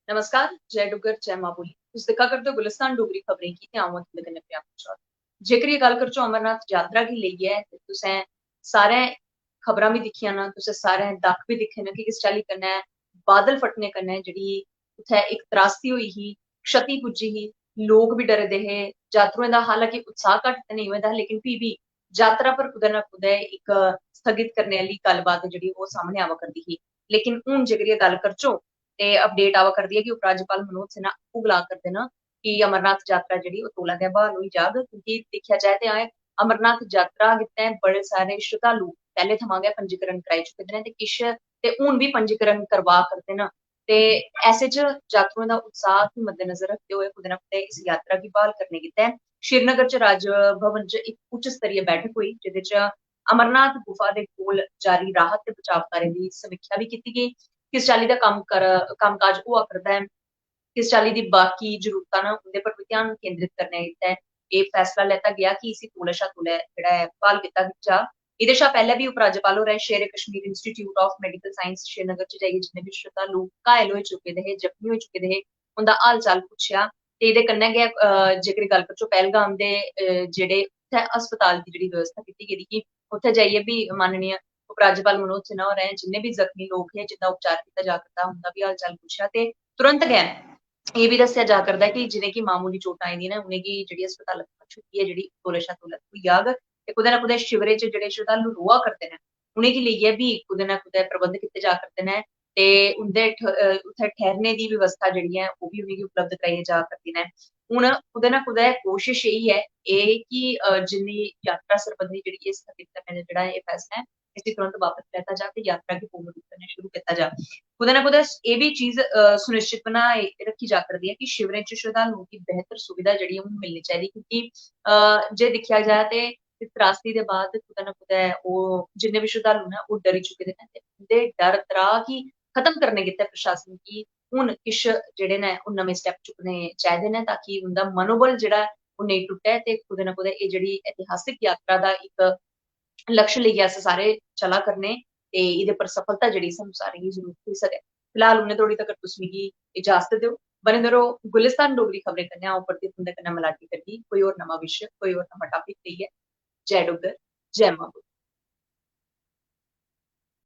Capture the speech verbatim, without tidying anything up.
नमस्कार, जय डुग्गर, जय मां बोली। तुस दिक्खा करदे ओ गुलिस्तान डोगरी खबरें गी ते अ'ऊं आं तुं'दे कन्नै प्रिया पंचौल। जेकर एह् गल्ल करचै अमरनाथ यात्रा गी लेइयै ते तुसें सारें खबरां बी दिक्खियां न, तुसें सारें दक्ख बी दिक्खे न कि किस चाल्ली कन्नै बादल फटने कन्नै जेह्ड़ी उत्थै इक त्रासदी होई ही, क्षति पुज्जी ही, लोक बी डरे दे हे। जात्तरुएं दा हालांकि उत्साह घट्ट ते नेईं होए दा हा, लेकिन फ्ही बी जात्तरा पर कुतै ना कुतै इक स्थगित करने आह्ली गल्लबात जेह्ड़ी ओह् सामनै आवा करदी ही। लेकिन हून जेकर एह् गल्ल करचो ते अपडेट आवा करदी ऐ कि उपराज्यपाल मनोज सिन्हा आपूं गला करदे न कि अमरनाथ यात्रा जेह्ड़ी ओह् तौला गै ब्हाल होई जाग, क्योंकि दिक्खेआ जाए ते अमरनाथ यात्रा गित्तै बड़े सारे श्रद्धालु पैह्ले थमां गै पंजीकरण कराई चुके दे न ते किश ते हून बी पंजीकरण करवा करदे न। ते ऐसे च जात्तरुएं दा उत्साह गी मद्देनजर रखदे होए कुतै ना कुतै इस यात्रा गी ब्हाल करने गित्तै श्रीनगर च राजभवन च इक उच्च स्तरीय बैठक होई, जेह्दे च अमरनाथ गुफा दे कोल जारी राहत ते बचाव कार्य दी समीक्षा बी कीती गेई। किस चाल्ली दा कम्म कर, कम्मकाज होआ करदा ऐ, किस चाल्ली दी बाकी जरूरतां न, उं'दे पर बी ध्यान केंद्रित करने गित्तै एह् फैसला लैता गेआ कि इसी तौले शा तौले जेह्ड़ा ऐ, ब्हाल कीता जा। एह्दे शा पैह्ले बी उपराज्यपाल होरें शेरे Kashmir Institute of Medical Science Srinagar च जाइयै जिन्ने बी श्रद्धालु घायल होई चुके दे हे, जख्मी होई चुके दे हे, उं'दा हाल चाल पुच्छेआ। ते एह्दे कन्नै गै, अ, जेकर गल्ल करचै पहलगाम दे, अ, जेह्ड़े उत्थै अस्पताल दी जेह्ड़ी व्यवस्था कीती गेदी ही, उत्थै जाइयै बी माननीय उपराज्यपाल मनोज सिन्हा होरें जिन्ने बी जख्मी लोक हे, जिंदा उपचार कीता जा करदा, उं'दा बी हाल चाल पुच्छेआ ते तुरंत गै एह् बी दस्सेआ जा करदा ऐ कि जि'नेंगी मामूली चोटां आई दियां न, उ'नेंगी जेह्ड़ी अस्पताल थमां छुट्टी ऐ, जेह्ड़ी तौले शा तौले थ्होई जाग। ते कुतै ना कुतै शिविरें च जेह्ड़े श्रद्धालु रोआ करदे न, उ'नेंगी लेइयै बी कुतै ना कुतै प्रबंध कीते जा करदे न ते उं'दे ठ-, अ, उत्थै ठैह्रने दी व्यवस्था जेह्ड़ी ऐ, ओह् बी उ'नेंगी उपलब्ध कराई जा करदी न। हून कुतै ना कुतै कोशश एही ऐ, एह् कि, अ, जिन्नी यात्रा सरबंधी जेह्ड़ी एह् स्थगित करने दा जेह्ड़ा एह् फैसला ऐ, इसी तुरंत बापस लैता जा ते यात्रा गी पूर्ण रूप कन्नै शुरू कीता जा। कुतै ना कुतै एह् बी चीज, अ, सुनिश्चित बनाई रक्खी जा करदी ऐ कि शिविरें च श्रद्धालुओं गी बेहतर सुविधा जेह्ड़ी ऐ, हून मिलनी चाहिदी, क्योंकि, अ, जे दिक्खेआ जा ते इस त्रासदी दे बाद कुतै ना कुतै ओह् जिन्ने बी श्रद्धालु न, ओह् डरी चुके दे न ते उं'दे डर त्राह गी खत्म करने गित्तै प्रशासन गी हून किश जेह्ड़े न, ओह् नमें step चुक्कने चाहिदे न, ताकि उं'दा मनोबल जेह्ड़ा ऐ, ओह् नेईं टुट्टै ते कुतै ना कुतै एह् जेह्ड़ी ऐतिहासिक यात्रा दा इक लक्ष्य लेइयै अस सारे चला करने ते एह्दे पर सफलता जेह्ड़ी सानूं सारें गी जरूर थ्होई सकै। फिलहाल उन्ने धोड़ी तगर तुस मिगी इजाजत देओ। बने दे र'वो गुलिस्तान डोगरी खबरें कन्नै। अ'ऊं परतियै तुं'दे कन्नै मलाटी करगी कोई होर नमां विशे, कोई होर नमां topic लेइयै। जय डुग्गर, जय मां बोली।